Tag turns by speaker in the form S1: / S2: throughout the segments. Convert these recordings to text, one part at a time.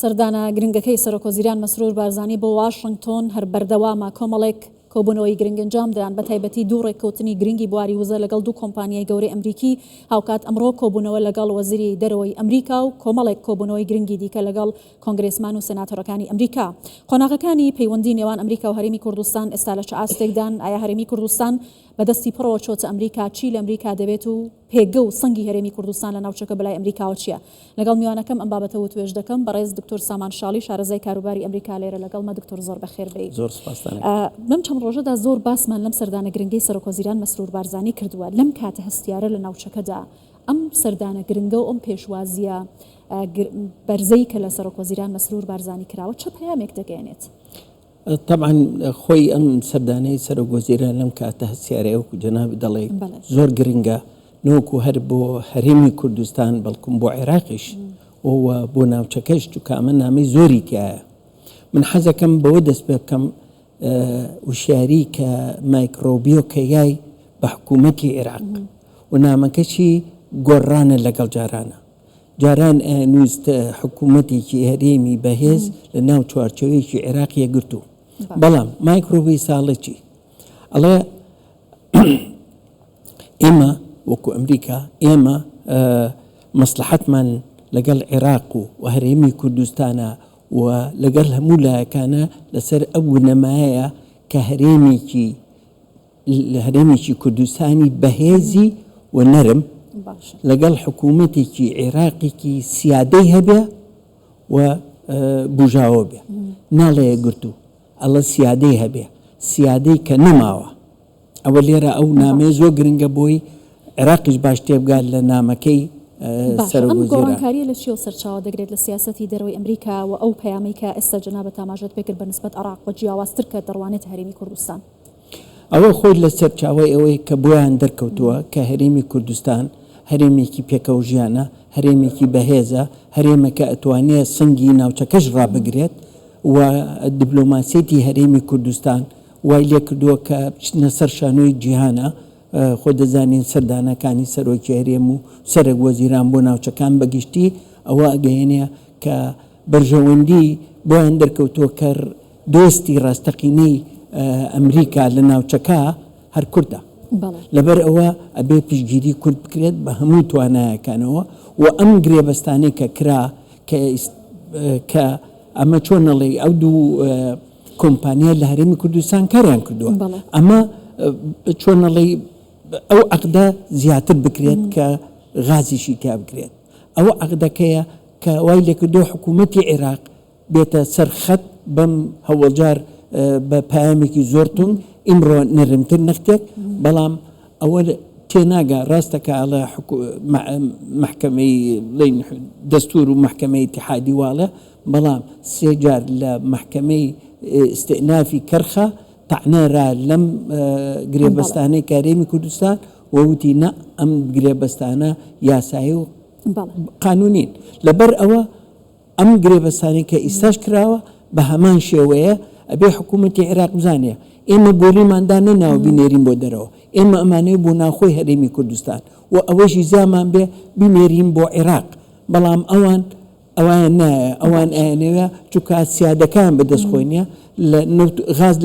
S1: سەردانە گرنگەکەی سەرۆکوەزیران مەسرور بارزانی بۆ واشنگتۆن هەر بەردەوامە، کۆمەڵێک کۆبوونەوەی گرنگ ئەنجامدران، بەتایبەتی دوو ڕێککەوتنی گرنگی بواری وزە لەگەڵ دوو کۆمپانیای گەورەی ئەمریکی، هاوکات ئەمڕۆ کۆبوونەوە لەگەڵ وەزیری دەرەوەی ئەمریکا و کۆمەڵێک کۆبوونەوەی گرنگی دیکە لەگەڵ کۆنگرێسمان و سێناتۆرەکانی ئەمریکا. قۆناغەکانی پەیوەندی نێوان ئەمریکا و هەرێمی کوردستان ئێستا لە چ ئاستێکدان؟ ئایا هەرێمی کوردستان بە دەستی پڕەوە چۆتە ئەمریکا؟ چی لە ئەمریکا دەوێت و پێگە و سەنگی هەرێمی کوردستان لە ناوچەکە بەلای ئەمریکاوە چییە؟ لەگەڵ میوانەکەم ئەم بابەتە وتوێژ دەکەم، بەڕێز دکتۆر سامان شاڵی شارەزای کاروباری ئەمریکا لێرە لەگەڵمە، دکتۆر زۆر بەخێر بێی.
S2: زۆر سوپاستان ئەکەم.
S1: لەم چەند ڕۆژەدا زۆر باسمان لەم سەردانە گرنگەی سەرۆکوەزیران مەسرور بارزانی کردووە، لەم کاتە هەستیارە لە ناوچەکەدا ئەم سەردانە گرنگە و ئەم پێشوازییە بەرزەی کە لە سەرۆکوەزیران مەسرور بارزانی کراوە چ پەیامێک دەگەیەنێت؟
S2: تەبعەن خۆی ئەم سەردانەی سەرۆک وەزیران لەم کاتە هەستیارەیە وەکو جەنابت دەڵێی زۆر گرنگە نەوەکو هەر بۆ هەرێمی کوردستان بەڵکم بۆ عێراقیش و بۆ ناوچەکەش چونکە ئەمە نامەی زۆری تایە من حەزەکەم بەوە دەست پێ بکەم وشیاری کە مایک ڕۆبیۆ کە یای بە حکوومەتی عێراق و نامەکەشی گۆڕانە لەگەڵ جارانە جاران ئەیانویست حکوومەتێکی هەرێمی بەهێز لە ناو چوارچێوەیەکی عێراق یەکگرتوو. بەڵام مایک ڕوبی ساڵێ چی؟ ئەڵێ ئێمە وەکو ئەمریکا ئێمە مەسلحەتمان لەگەڵ عێراق و هەرێمی کوردستانە و لەگەڵ هەموو لایەکانە لەسەر ئەو بنەمایەیە کە هەرێمێکی لە هەرێمێکی کوردستانی بەهێزی و نەرم لەگەڵ حکوومەتێکی عێراقێکی سیادەی هەبێ و بژاوە بێ ناڵێ یەکگرتوو ئەڵە سیادەی هەبێ سیادەی کە نەماوە ئەوە لێرە ئەو نامەیە زۆر گرنگە بۆی عێراقیش باش تێبگات لە نامەکەی
S1: باشە ئەم گۆڕانکاریە لە چیەوە سەرچاوە دەگرێت لە سیاسەتی دەرەوەی ئەمریکا و ئەو پەیامەی کە ئێستا جەنابت ئاماژەت پێکرد بە نسبەت عێراق و جیاوازتر کە دەڕوانێتە هەرێمی کوردستان؟
S2: ئەوە خۆی لە سەرچاوەی ئەوەی کە بۆیان دەرکەوتووە کە هەرێمی کوردستان هەرێمێکی پێکەوەژیانە، هەرێمێکی بەهێزە، هەرێمێکە ئەتوانێ سەنگی ناوچەکەش ڕابگرێت و دیبلۆماسیەتی هەرێمی کوردستان وای لێکردووە کە بچنە سەر شانۆی جیهانە، خۆ دەزانین سەردانەکانی سەرۆکی هەرێم و سەرەک وەزیران بۆ ناوچەکان بە گشتی ئەوە ئەگەیەنێ کە بەرژەوەندی بۆیان دەرکەوتووە کە دۆستی ڕاستەقینەی ئەمریکا لە ناوچەکە هەر کوردە. لەبەر ئەوە ئەبێ پشتگیری کورد بکرێت بە هەموو توانایەکانەوە و ئەم گرێبەستانەی کە کرا کە کە ئەمە چۆن ئەڵێی ئەو دوو کۆمپانیا لە هەرێمی کوردستان کاریان کردووە ئەمە چۆن ئەڵێی ئەو عەقدە زیاتر بکرێت کە غازیشی تیا بکرێت ئەوە عەقدەکەیە کە وای لێکردووە حکوومەتی عێراق بێتە سەر خەت بەم هەوەڵجار بە پەیامێکی زۆر توند ئیمڕۆ نەرمتر نەختێک بەڵام ئەوە تێناگا ڕاستە کە ئەڵێ مەحکەمەی بڵێین دەستور و مەحکەمەی ئیتیحادی واڵێ بەڵام سێ جار لە مەحکەمەی ئیستئنافی کەرخە تەعنە را لەم گرێبەستانەی کە هەرێمی کوردستان و وتی نا ئەم گرێبەستانە یاسایی و قانونین لەبەر ئەوە ئەم گرێبەستانەی کە ئیستاش کراوە بە هەمان شێوەیە، ئەبێ حکوومەتی عێراق بزانێ ئێمە بۆریمان دانەناوە بینێرین بۆ دەرەوە، ئێمە ئەمانەوێ بۆ ناوخۆی هەرێمی کوردستان و ئەوەشی زیامان بێ بینێرین بۆ عێراق، بەڵام ئەوان ئەوایان نایە، ئەوان ئەیانەوێ چونکە سیادەکەیان بە دەست خۆی نییە لە نەوت غاز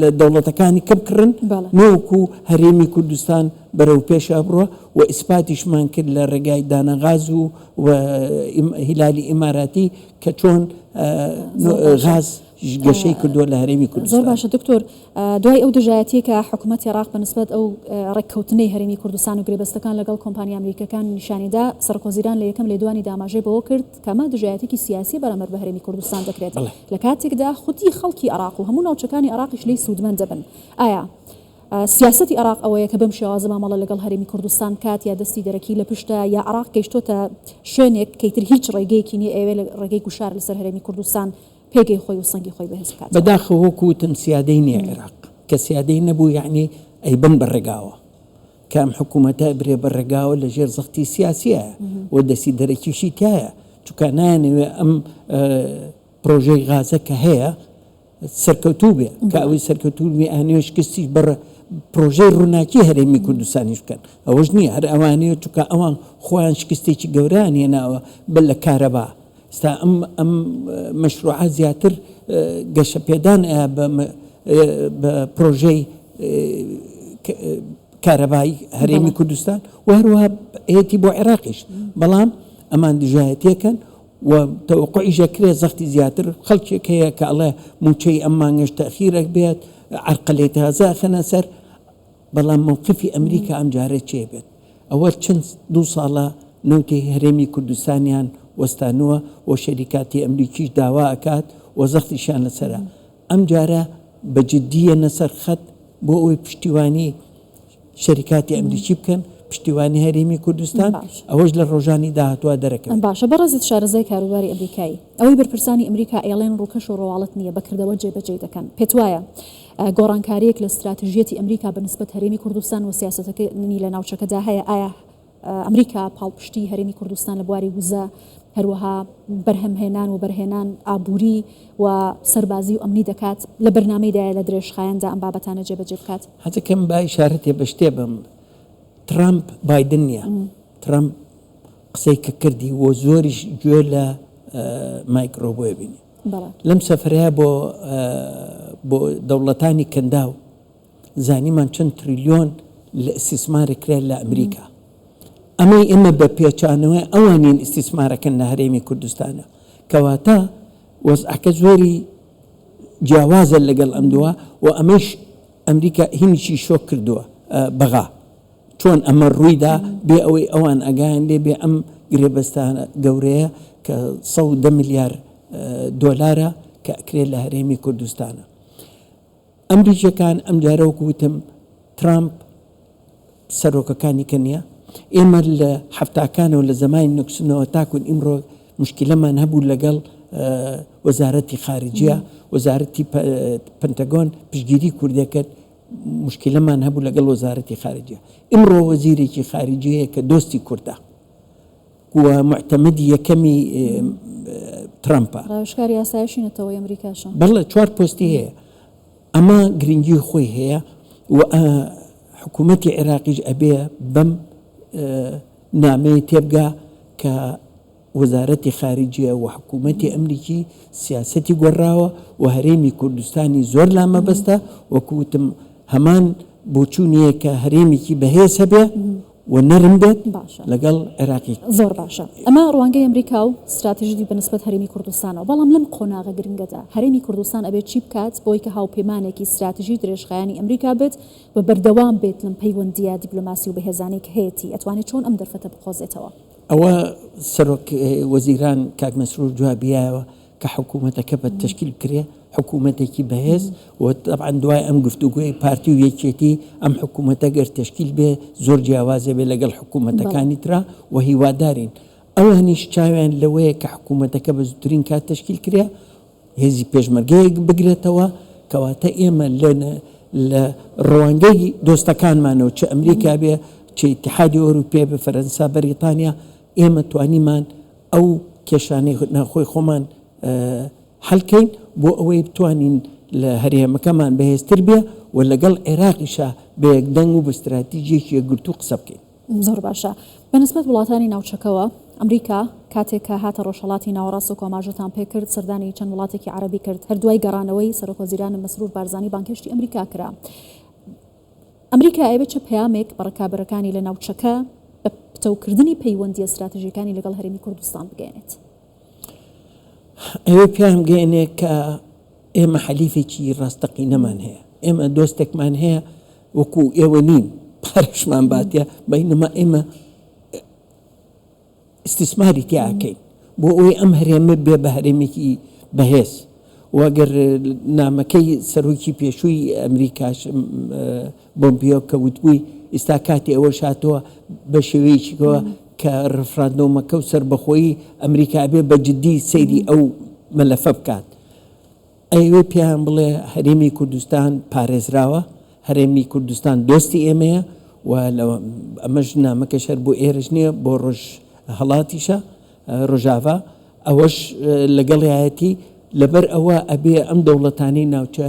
S2: لە دەوڵەتەکانی کە بکڕن نەوەکو هەرێمی کوردستان بەرەو پێشە بڕۆ و ئیسپاتیشمان کرد لە ڕێگای دانەغاز و و هیلالی ئیماراتی کە چۆن غاز گەشەی کردووە لە هەرێمی کوردستان.
S1: زۆر باشە دکتۆر، دوای ئەو دژایەتیەی کە حکومەتی عێراق بە نسبەت ئەو ڕێککەوتنەی هەرێمی کوردستان و گرێبەستەکان لەگەڵ کۆمپانیا ئەمریکیەکان نیشانی دا، سەرۆکوەزیران لە یەکەم لێدوانیدا ئاماژەی بەوە کرد کە ئەمە دژایەتیەکی سیاسیە بەرامبەر بە هەرێمی کوردستان دەکرێت لە کاتێکدا خودی خەڵکی عێراق و هەموو ناوچەکانی عێراقیش لێی سوودمەند دەبن. ئایا سیاسەتی عێراق ئەوەیە کە بەم شێوازە مامەڵە لەگەڵ هەرێمی کوردستان بکات یا دەستی دەرەکی لە پشتە یا عێراق گەیشتۆتە شوێنێک کە ئیتر هیچ ڕێگەیەکی نییە ئەیەوێ لە ڕێگەی گوشار لەسەر هەرێمی کوردستان پێگەی خۆی و سەنگی خۆی بەهێز بکاتەوە؟
S2: بەداخەوە وەکو وتم سیادەی نییە عێراق، کە سیادەی نەبوو یەعنی ئەیبەن بە ڕێگاوە، کە ئەم حکوومەتە ئەبرێ بە ڕێگاوە لە ژێر زەختی سیاسیایە و دەستی دەرەکیشی تیایە، چونکە نایانەوێ ئەم پرۆژەی غازە کە هەیە سەرکەوتوو بێ کە ئەوەی سەرکەوتوو بێ ئەیانەوێ شکستیش بە پرۆژەی ڕووناکی هەرێمی کوردستانیش بکەن ئەوەش نییە هەر ئەوانەیە چونکە ئەوان خۆیان شکستێکی گەورەیان هێناوە بە لە کارەبا. ئستا ئەم ئەم مەشروعە زیاتر گەشەپێدان ئەیا بە بە پرۆژەی کارەبای هەرێمی کوردستان و هەروەها هێتی بۆ عێراقیش بەڵام ئەمان دژایەتیەکەن و تەوەقوعیش ئەکرێ زەختی زیاتر خەڵکێک هەیە کە ئەڵێ مووچەی ئەم مانگەش تەئخیرەک بێت عەرقەلەی تازە ئەخەنە سەر بەڵام مەوقفی ئەمریکا ئەم جارە چێ بێت ئەوە چەند دوو ساڵە نەوتی هەرێمی کوردستانیان وەستانووە و شەریکاتی ئەمریکیش داوا ئەکات و زەختیشیان لەسەرە ئەم جارە بە جدی یەنە سەر خەت بۆ ئەوەی پشتیوانی شەریکاتی ئەمریکی بکەن پشتیوانی هەرێمی کوردستان
S1: باشە.
S2: ئەوەش لە ڕۆژانی داهاتووا دەرەکەوێت.
S1: باشە بەڕێزت شارەزای کاروباری ئەمریکایی، ئەوەی بەرپرسانی ئەمریکا ئەیڵێن ڕووکەش و ڕواڵەت نییە بە کردەوە جێبەجێی دەکەن، پێتوایە گۆڕانکارییەک لە ستراتژیەتی ئەمریکا بە نسبەت هەرێمی کوردستان و سیاسەتەکانی لە ناوچەکەدا هەیە؟ ئایا ئەمریکا پاڵپشتی هەرێمی کوردستان لە بواری وزە، هەروەها بەرهەمهێنان، وەبەرهێنان، ئابووری و سەربازی و ئەمنی دەکات، لە بەرنامەیدایە لە درێژخایەندا ئەم بابەتانە جێبەجێ بکات؟
S2: حەزەکەم با ئیشارەتێ بە شتێ بەم، ترەمپ بایدن نییە، ترەمپ قسەی کە کردی و زۆریش گوێ لە مایک ڕۆبۆیە بینی لەم سەفەرەیە بۆ بۆ دەوڵەتانی کەنداو زانیمان چەند تریلیۆن لە ئیستیسمارە کرا لە ئەمریکا. ئەمەی ئێمە بە پێچانەوەی ئەوانین ئیستیسمارەکەن لە هەرێمی کوردستانە. کەواتە وەزعەکە زۆری جیاوازە لەگەڵ ئەم دووە و ئەمەیش ئەمریکا هینیشی شۆک کردووە بەغا. چۆن ئەمە ڕوویدا بێ ئەوەی ئەوان ئاگایان لێ بێ ئەم گرێبەستە گەورەیە کە 110 ملیار دۆلارە کە ئەکرێ لە هەرێمی کوردستانە. ئەمریکیەکان ئەمجارە وەکو وتم ترامپ سەرۆکەکانی کە نیە ئێمە لە حەفتاکانەوە لە زەمانی نکسنەوە تاکون ئیمڕۆ مشکلەمان هەبوو لەگەڵ وەزارەتی خارجیە وەزارەتی پنتەگۆن پشگیری کوردەکرد مشکلەمان هەبوو لەگەڵ وەزارەتی خارجیە ئیمڕۆ وەزیرێکی خارجیەیە کە دۆستی کوردە و موعتەمەدی یەکەمی ترەمپە.
S1: ڕاوێژکاری ئاسایشی نەتەوەیی ئەمریکاشە.
S2: بەڵێ چوار پۆستی هەیە. ئەمە گرنگی خۆی هەیە و حکوومەتی عێراقیش ئەبێ بەم نامەیە تێبگا کە وەزارەتی خارجیە و حکوومەتی ئەمریکی سیاسەتی گۆڕاوە و هەرێمی کوردستانی زۆر لا مەبەستە وەکو وتم هەمان بۆچوونیە کە هەرێمێکی بەهێز هەبێ و نەرم بێت
S1: باشە.
S2: لەگەڵ عێراقی.
S1: زۆر باشە. ئەمە ڕوانگەی ئەمریکا و ستراتیژی بە نسبەت هەرێمی کوردستانەوە. بەڵام لەم قۆناغە گرنگەدا هەرێمی کوردستان ئەبێت چی بکات بۆی کە هاوپەیمانێکی ستراتیژی درێژخایەنی ئەمریکا بێت و بەردەوام بێت لەم پەیوەندییە دیپلۆماسی و بەهێزانەی کە هەیەتی؟ ئەتوانێت چۆن ئەم دەرفەتە بقۆزێتەوە؟
S2: ئەوە سەرۆک وەزیران کاک مەسرور جوابی یایەوە کە حکوومەتەکە بە تەشکیل بکرێ، حکوومەتێکی بەهێز و تەبعەن دوای ئەم گفتوگۆی پارتی و یەکێتی ئەم حکوومەتە گەر تەشکیل بێ زۆر جیاوازە بێ لەگەڵ حکوومەتەکانی ترا و هیوادارین ئەوانیش چاویان لەوەیە کە حکوومەتەکە بە زووترین کات تەشکیل کرێ هێزی پێشمەرگەیەک بگرێتەوە کەواتە ئێمە لە لە ڕوانگەی دۆستەکانمانەوە چ ئەمریکا بێ چ ئیتحادی ئەوروپێ بێ فەرەنسا بەریتانیا ئێمە توانیمان ئەو کێشانەی ناوخۆی خۆمان حەل کەین بۆ ئەوەی بتوانین لە هەرێمەکەمان بەهێزتر بێ و لەگەڵ عێراقیشا بە یەک دەنگ و بە ستراتیجێکی یەکگرتوو قسە بکەین.
S1: زۆر باشە. بە نسبەت وڵاتانی ناوچەکەوە، ئەمریکا کاتێک کە هاتە ڕۆژهەڵاتی ناوەڕاست وەکو ئاماژەتان پێ کرد سەردانی چەند وڵاتێکی عەرەبی کرد، هەر دوای گەڕانەوەی سەرۆکوەزیران مەسرور بارزانی بانگهێشتی ئەمریکا کرا. ئەمریکا ئەیەوێت چ پەیامێک بە ڕکابەرەکانی لە ناوچەکە بە پتەوکردنی پەیوەندییە ستراتیژییەکانی لەگەڵ هەرێمی کوردستان بگەیەنێت؟
S2: ئەیەوێت پێیان بگەیەنێت کە ئێمە حەلیفێکی ڕاستەقینەمان هەیە، ئێمە دۆستێکمان هەیە وەکو ئێوە نین پارەشمان باتە، بەینەما ئێمە ئیستیسماری تیا ئەکەین بۆ ئەوەی ئەم هەرێمە بێ بە هەرێمێکی بەهێز و ئەگەر نامەکەی سەرۆکی پێشووی ئەمریکاش بۆمپیۆ کە وتبووی ئیستا کاتی ئەوەش هاتەوە بە شێوەیەکیەوە کە ڕفراندۆمەکە و سەربەخۆیی ئەمریکا بێ بە جدی سەیری ئەو مەلەفە بکات. ئەیەوێ پێیان بڵێ هەرێمی کوردستان پارێزراوە، هەرێمی کوردستان دۆستی ئێمەیە و ئەمەش نامەکەش هەر بۆ ئێرەش نییە بۆ ڕۆژهەڵاتیشە، ڕۆژاڤا، ئەوەش لەگەڵیایەتی، لەبەر ئەوە ئەبێ ئەم دەوڵەتانەی ناوچە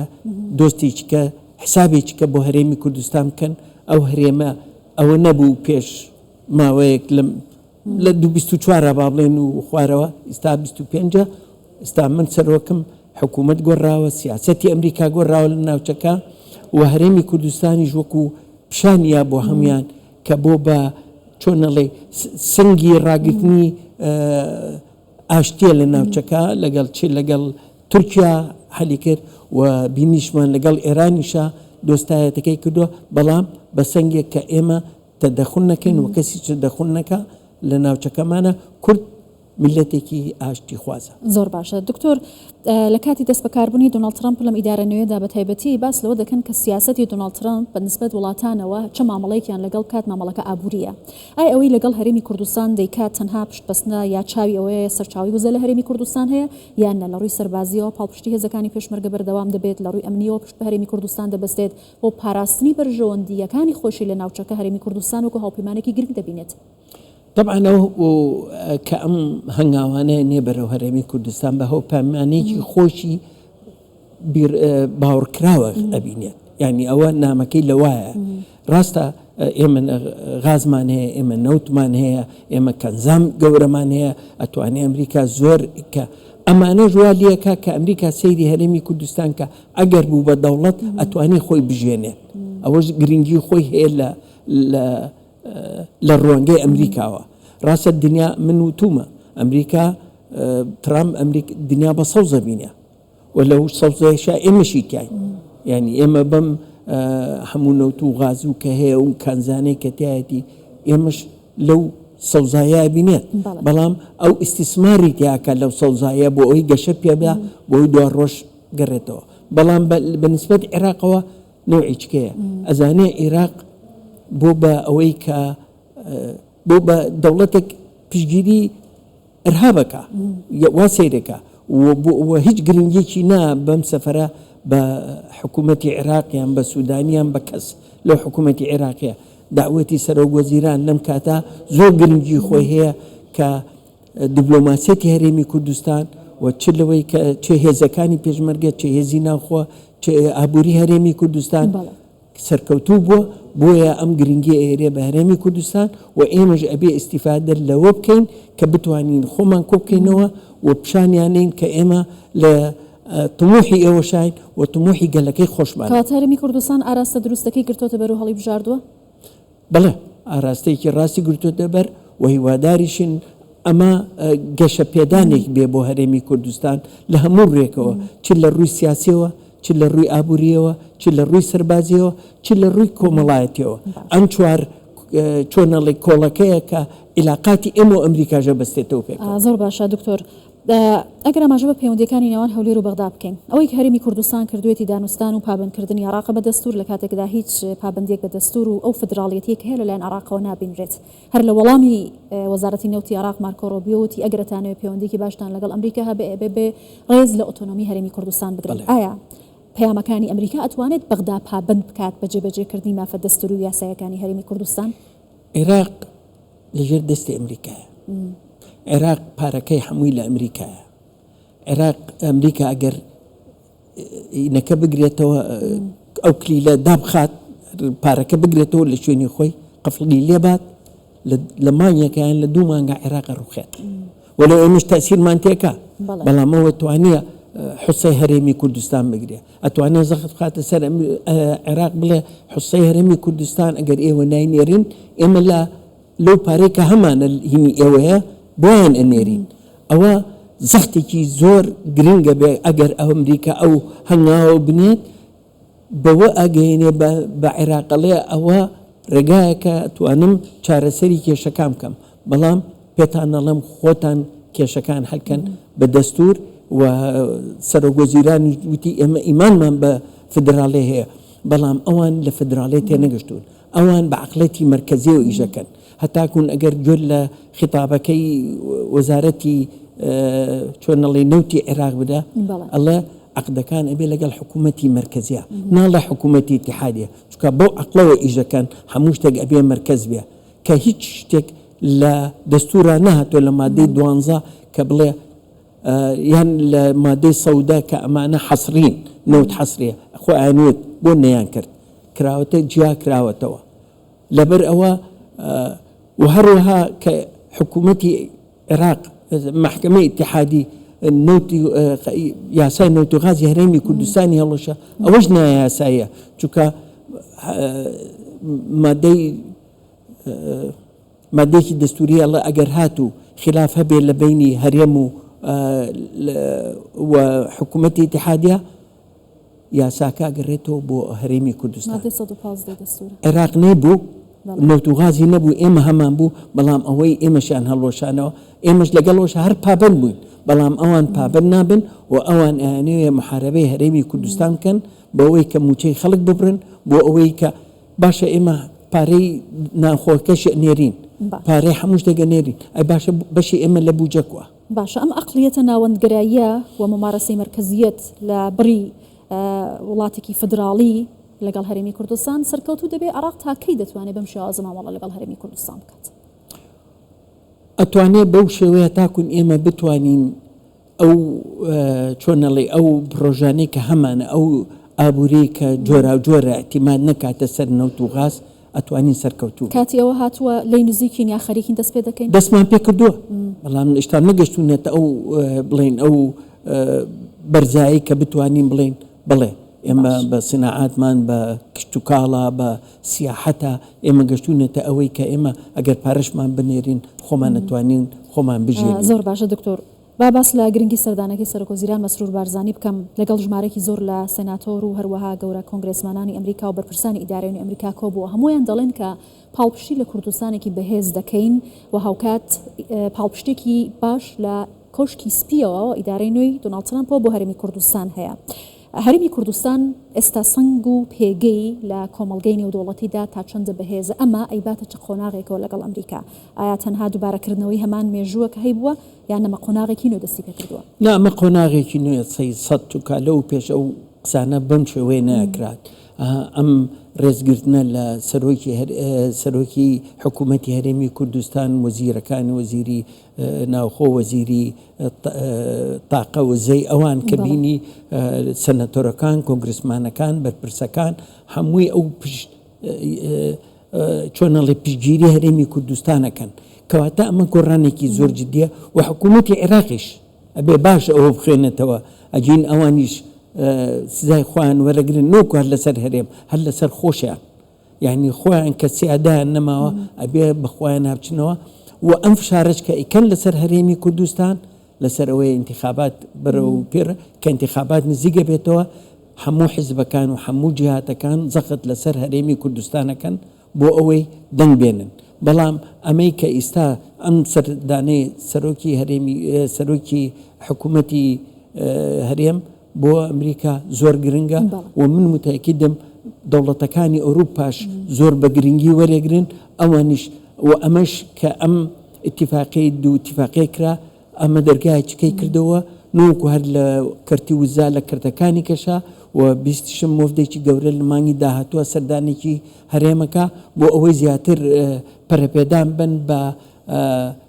S2: دۆستێکیکە حسابێکیکە بۆ هەرێمی کوردستان بکەن، ئەو هەرێمە ئەوە نەبوو پێش ماوەیەک لەم. لە دو 24 با بڵێن و خوارەوە ئیستا 25 ئستا من سەرۆکم حکوومەت گۆڕاوە سیاسەتی ئەمریکا گۆڕاوە لە ناوچەکە و هەرێمی کوردستانیش وەکو پیشانیا بۆ هەموان کە بۆ بە چۆن ئەڵێ سنگی ڕاگرتنی ئاشتیە لە ناوچەکە لەگەڵ چ لەگەڵ تورکیا حەلی کرد و بینیشمان لەگەڵ ئێرانیشا دۆستایەتەکەی کردووە بەڵام بە سەنگێک کە ئێمە تەدەخول نەکەین و کەسی تەدەخول نەکا لە ناوچەکەمانە کورد میللەتێکی ئاشتیخوازە.
S1: زۆر باشە دکتۆر لە کاتی دەستبەکاربوونی دۆناڵد ترەمپ لەم ئیدارە نوێیەدا بە تایبەتی باس لەوە دەکەن کە سیاسەتی دۆناڵد ترەمپ بە نسبەت وڵاتانەوە چ مامەڵەیەکیان لەگەڵ بکات مامەڵەکە ئابوورییە ئایا ئەوەی لەگەڵ هەرێمی کوردستان دەیکات تەنها پشتبەستنە یا چاوی ئەوەیە سەرچاوەی وزە لە هەرێمی کوردستان هەیە یان نە لە ڕووی سەربازییەوە پاڵپشتی هێزەکانی پێشمەرگە بەردەوام دەبێت لە ڕووی ئەمنییەوە پشت بە هەرێمی کوردستان دەبەستێت بۆ پاراستنی بەرژەوەندییەکانی خۆشی لە ناوچەکە هەرێمی کوردستان وەکو هاوپەیمانێکی گرنگ دەبینێت.
S2: تەبعەن ئەو کە ئەم هەنگاوانە نێ بەرەو هەرێمی کوردستان بە هاوپەیمانێکی خۆشی باوەڕکراوە ئەبینێت یعنی ئەوە نامەکەی لەوایە ڕاستە ئێمە غازمان هەیە ئێمە نەوتمان هەیە ئێمە کەنزام گەورەمان هەیە ئەتوانێ ئەمریکا زۆر کە ئەمانە ژوا لەکە کە ئەمریکا سەیری هەرێمی کوردستان کە ئەگەر بوو بە دەوڵەت ئەتوانێ خۆی بژێنێت ئەوەش گرنگی خۆی هەیە لە لە لە ڕوانگەی ئەمریکاوە ڕاستە دنیا من وتومە ئەمریکا ترامپ ئەمریک دنیا بە سەوزە بینە و لەو سەوزەیشا ئێمەشی تیاین یعنی ئێمە بەم هەموو نەوت و غاز و کە هەیە و کانزانەی کە تایەتی ئێمەش لەو سەوزایە بینێت بەڵام ئەو ئیستیسماری تیاکە لەو سەوزایە بۆ ئەوی گەشە پێبدا بۆی دوا ڕۆژ گەڕێتەوە بەڵام بە نسبەت عێراقەوە نەوعی چکەیە ئەزانێ عیراق بۆ بە ئەوەی کە بۆ بە دەوڵەتێک پشگیری ئەرهابەکە وا سەیرەکە و هیچ گرنگیەکی نا بەم سەفرە بە حکوومەتی عێراقیان بە سوودانیان بە کەس لەو حکوومەتی عێراقیە داوەتی سەرۆک وەزیران لەم کاتە زۆر گرنگی خۆی هەیە کە دیبلۆماسیەتی هەرێمی کوردستان و چ لەوەی کە چ هێزەکانی پێشمەرگە چ هێزی ناوخۆ چ ئابووری هەرێمی کوردستان سەرکەوتوو بووە بۆیە ئەم گرنگی ئێرێ بە هەرێمی کوردستان و ئێمەش ئەبێ ئیسیفادە لەوە بکەین کە بتوانین خۆمان کۆ بکەینەوە و پیشانیانین کە ئێمە لە تموحی ئێوەشین و تموحی گەلەکەی خۆشمان.
S1: کەواتە هەرێمی کوردستان ئاراستە دروستەکەی گرتۆتە بەر و هەڵیبژاردووە؟
S2: بەڵێ ئاراستەیەکی ڕاستی گرتۆتە بەر و هیواداریشین ئەمە گەشەپێدانێک بێ بۆ هەرێمی کوردستان لە هەموو ڕووێکەوە چ لە ڕووی سیاسیەوە چ لە ڕووی ئابووریەوە چ لە ڕووی سەربازیەوە چ لە ڕووی کۆمەڵایەتیەوە ئەم چوار چۆنەڵی کۆڵەکەیە کە عیلاقاتی ئێمە و ئەمریکاژە بەستێتەوە پێکەوە.
S1: زۆر باشە دکتۆر ئەگەر ئاماژە بە پەیوەندییەکانی نێوان هەولێر و بەغدا بکەین، ئەوەی کە هەرێمی کوردستان کردوویەتی دانوستان و پابەندکردنی عێراقە بە دەستوور لە کاتێکدا هیچ پابەندییەک بە دەستوور و ئەو فیدراڵیەتیەی کە هەیە لەلایەن عێراقەوە نابینرێت. هەر لە وەڵامی وەزارەتی نەوتی عێراق مارکۆ ڕۆبیۆ وتی ئەگەر ئەتانەوێت پەیوەندییەکی باشتان لەگەڵ ئەمریکا هەبێ ئەبێ بێ ڕێز لە ئۆتۆنۆمی هەرێمی کوردستان بگرن. ئایا پەیامەکانی ئەمریکا ئەتوانێت بەغدا پابەند بکات بە جێبەجێکردنی مافە دەستووری و یاساییەکانی هەرێمی کوردستان؟
S2: عێراق لەژێر دەستی ئەمریکایە. عێراق پارەکەی هەمووی لە ئەمریکایە. عێراق ئەمریکا ئەگەر ئینەکە بگرێتەوە ئەو کلیلە دابخات پارەکە بگرێتەوە لە شوێنی خۆی قفڵی لێبات لە مانگێکیان لە دوو مانگا عێراق ڕوخێت وەلو ئێمەش تەسیرمان تێکا بەڵام ئەوە توانیە حسەی هەرێمی کوردستان بگرێ ئەتوانێ زەخت بخاتە سەر عێراق بڵێ حسەی هەرێمی کوردستان ئەگەر ئێوە ناینێرن ئێمە لە لەو پارەی کە هەمانە هینی ئێوەیە بۆیان ئەنێرین ئەوە زەختێکی زۆر گرنگە بێ ئەگەر ئەمریکا ئەو هەنگاوە بنێت بەوە ئەگەیەنێ بە عێراق ئەڵێ ئەوە ڕێگایەکە ئەتوانم چارەسەری کێشەکان بکەم بەڵام پێتان ئەڵێم خۆتان کێشەکان حەل کەن بە دەستور و سەرۆک وەزیرانیش وتی ئێمە ئیمانمان بە فدراڵێ هەیە بەڵام ئەوان لە فدراڵێ تێنەگەشتوون ئەوان بە عەقڵێتی مەرکەزیەوە ئیش ئەکەن هەتاکوون ئەگەر گوێت لە خیتابەکەی وەزارەتی چۆن ئەڵێی نەوتی عێراق بدا ئەڵێ عەقدەکان ئەبێ لەگەڵ حکوومەتی مەرکەزیە ناڵێ حکوومەتی ئیتیحادیە چونکە بەو عەقڵەوە ئیش دەکەن هەموو شتێک ئەبێ مەرکەز بێ کە هیچ شتێک لە دەستورا نەهاتووە لە مادەی دوانزە کە بڵێ یان لە مادەی سەودا کە ئەمانە حەسرین نەوت حەسریە خۆ ئەیانوت بۆ نەیان کرد کراوەتە جیا کراوەتەوە لەبەر ئەوە و هەروەها کە حکوومەتی عێراق مەحکەمەی ئیتیحادی نەوتی یاسای نەوت و غازی هەرێمی کوردستانی هەڵوەشا ئەوەش نایاساییە چونکە مادەی مادەیەکی دەستوری ئەڵێ ئەگەر هاتوو خلاف هەبێ لە بەینی هەرێم و و حکوومەتی ئیتیحادیە یاساکە ئەگەڕێتەوە بۆ هەرێمی کوردستان.
S1: مادەی 115 دەستوورە.
S2: عێراق نەیبوو، نەوت و غازی نەبوو، ئێمە هەمان بوو، بەڵام ئەوەی ئێمەشیان هەڵوەشانەوە، ئێمەش لەگەڵ ئەوەشا هەر پابەند بووین، بەڵام ئەوان پابەند نابن و ئەوان ئەیانەوێ محارەبەی هەرێمی کوردستان بکەن بەوەی کە مووچەی خەڵک ببڕن، بۆ ئەوەی کە باشە ئێمە پارەی ناوخۆکەش ئەنێرین، پارەی هەموو شتێک ئەنێرین، ئەی باشە بەشی ئێمە لە بووجە کوا؟
S1: باشە ئەم ئەقڵیەتە ناوەندگەراییە و مومارەسەی مەرکەزیەت لە بڕی وڵاتێکی فیدراڵی لەگەڵ هەرێمی کوردستان سەرکەوتوو دەبێت؟ عێراق تا کەی دەتوانێت بەم شێوازە مامەڵە لەگەڵ هەرێمی کوردستان بکات؟
S2: ئەتوانێت بەو شێوەیە تاکون ئێمە بتوانین ئەو چۆن ئەڵێی ئەو پڕۆژانەی کە هەمانە ئەو ئابووریەی کە جۆراوجۆرە ئیعتیماد نەکاتە سەر نەوت و غاز ئەتوانین سەرکەوتوو بین.
S1: کاتی ئەوە هاتووە لێی نزیکین یا خەریکین دەست پێ دەکەین؟
S2: دەستمان پێ کردووە بەڵام هێشتا نەگەشتوونەتە ئەو بڵێین ئەو بەرزایی کە بتوانین بڵێین بەڵێ ئێمە بە سیناعاتمان بە کشتوکاڵە بە سیاحەتە ئێمە گەشتوونەتە ئەوەی کە ئێمە ئەگەر پارەشمان بنێرین خۆمان ئەتوانین خۆمان بژێنین.
S1: زۆر باشە دکتۆر با باس لە گرنگی سەردانەکەی سەرۆکوەزیران مەسرور بارزانی بکەم لەگەڵ ژمارەیەکی زۆر لە سێناتۆر و هەروەها گەورە کۆنگرێسمانانی ئەمریکا و بەرپرسانی ئیدارەی ئەمریکا کۆبووە هەموویان دەڵێن کە پاڵپشتی لە کوردستانێکی بەهێز دەکەین و هاوکات پاڵپشتێکی باش لە کۆشکی سپییەوە و ئیدارەی نوێی دۆناڵد ترەمپەوە بۆ هەرێمی کوردستان هەیە. هەرێمی کوردستان ئێستا سەنگ و پێگەی لە کۆمەڵگەی نێودەوڵەتیدا تا چەندە بەهێزە؟ ئەمە ئەیباتە چ قۆناغێکەوە لەگەڵ ئەمریکا؟ ئایا تەنها دووبارەکردنەوەی هەمان مێژووە کە هەیبووە یان ئەمە قۆناغێکی نوێ دەستی پێکردووە؟
S2: نا ئەمە قۆناغێکی نوێیە سەی سەد چونکە لەو پێش ئەو قسانە بەم شێوەیە نەئەکرات ئەم ڕێزگرتنە لە سەرۆکی سەرۆکی حکوومەتی هەرێمی کوردستان وەزیرەکان وەزیری ناوخۆ وەزیری تاقە وزەی ئەوان کە بینی سەنەتۆرەکان کۆنگرسمانەکان بەرپرسەکان هەمووی ئەو پشت چۆنەڵێ پشتگیری هەرێمی کوردستانەکەن کەواتە ئەمە گۆڕانێکی زۆر جدیە و حکوومەتی عێراقیش ئەبێ باش ئەوە بخوێنێتەوە ئەگین ئەوانیش سزای خۆیان وەرەگرن نۆکو هەر لەسەر هەرێم هەر لەسەر خۆشیان یانی خۆیان کە سیادەیان نەماوە ئەبێ بە خۆیانا بچنەوە و ئەم فشارەش کە ئەیکەن لەسەر هەرێمی کوردستان لەسەر ئەوەیە ئینتیخابات بەرەو پێڕ کە ئینتیخابات نزیک ئەبێتەوە هەموو حیزبەکان و هەموو جیهاتەکان زەخت لەسەر هەرێمی کوردستان ئەکەن بۆ ئەوەی دەنگ بێنن بەڵام ئەمەی کە ئیستا ئەم سەردانەی سەرۆکی هەرێمی سەرۆکی حکوومەتی هەرێم بۆ ئەمریکا زۆر گرنگە و من موتەئەکیدم دەوڵەتەکانی ئەوروپاش زۆر بە گرنگی وەرێگرن ئەوانیش و ئەمەش کە ئەم ئیتیفاقی دوو ئیتیفاقیە کرا ئەمە دەرگایەکی کەی کردەوە نەوەکو هەر لە کەرتی وزە لە کەرتەکانی کەشا و بیستیشم وەفدێکی گەورە لە مانگی داهاتووە سەردانێکی هەرێمەکە بۆ ئەوەی زیاتر پەرەپێدان بن بە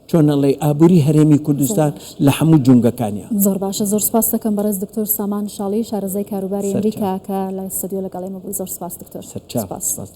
S2: چۆن ئەڵێی ئابووری هەرێمی کوردستان لە هەموو جومگەکانیا.
S1: زۆر باشە زۆر سوپاست دەکەم بەڕێز دکتۆر سامان شاڵی شارەزای کاروباری ئەمریکا کە لە ستۆدیۆ لەگەڵ ئێمە بووی زۆر سوپاس دکتۆر.
S2: سەرچاو سوپاس دەکەم.